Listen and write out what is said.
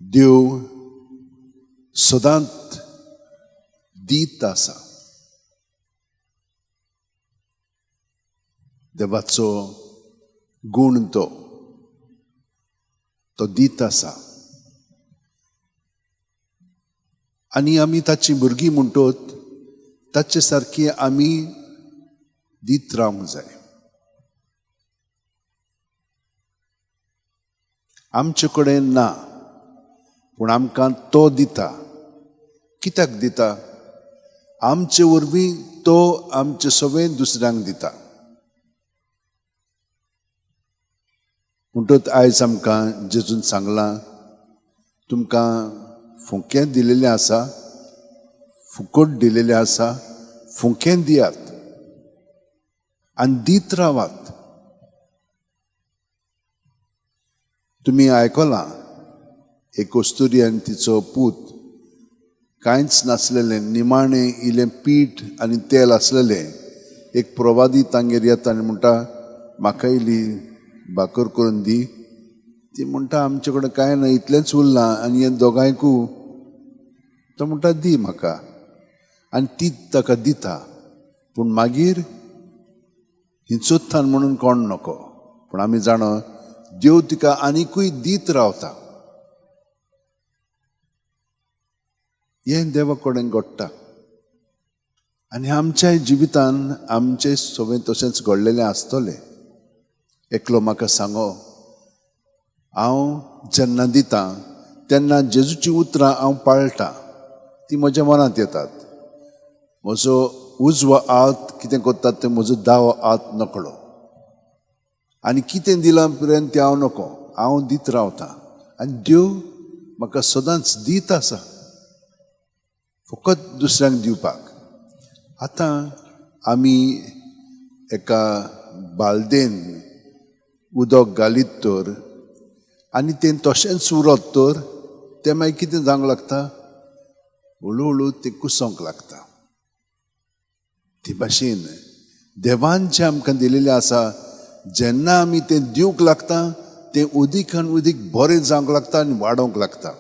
देव सदांच दीत आसा. देवाचो गूण तो तो दीत आसा आनी आमी ताची भुरगीं म्हणटोत ताचे सारकी आमी दीत रावंक जाय. आमचे कडेन ना पूण आमकां तो दिता. कित्याक दिता? आमचे वरवीं तो आमचे सगळें दुसऱ्यांक दिता. म्हणटच आयज आमकां जेजून सांगलां, तुमकां फुंकें दिलेलें आसा, फुकट दिलेलें आसा, फुंकें दियात आनी दीत रावात. तुमी आयकलां, एक अस्तुरी आनी तिचो पूत कांयच नासलेलें, निमाणें इल्लें पीठ आनी तेल आसलेलें. एक प्रवादी तांगेर येता आनी म्हणटा, म्हाका इल्ली भाकर करून दी. ती म्हणटा, आमचे कडेन कांय ना, इतलेंच उरलां आनी हें दोगांयकू. तो म्हणटा, दी म्हाका. आनी ती ताका दिता. पूण मागीर हिंचोत्थान म्हणून कोण नको. पूण आमी जाणा देव तिका आनिकूय दीत रावता. हें देवा कडेन घडटा आनी आमच्या जिवितान आमचें सगळें तशेंच घडलेलें आसतलें. एकलो म्हाका सांगो, हांव जेन्ना दितां तेन्ना जेजूची उतरां हांव पाळटां, ती म्हज्या मनांत येतात. म्हजो उजवो हात कितें करतात तें म्हजो दावो हात नकळो, आनी कितें दिलां पर्यंत तें हांव नको, हांव दीत रावतां आनी देव म्हाका सदांच दीत आसा, फकत दुसऱ्यांक दिवपाक. आतां आमी एका बालदेन उदक घालीत तर आनी तें तशेंच उरत तर तें मागीर कितें जावंक लागता, हळू हळू तें कुसोंक लागता. ते भाशेन देवान जें आमकां दिलेलें आसा, जेन्ना आमी तें दिवंक लागता तें उदीक आनी उदीक बरें जावंक लागता आनी वाडोवंक लागता.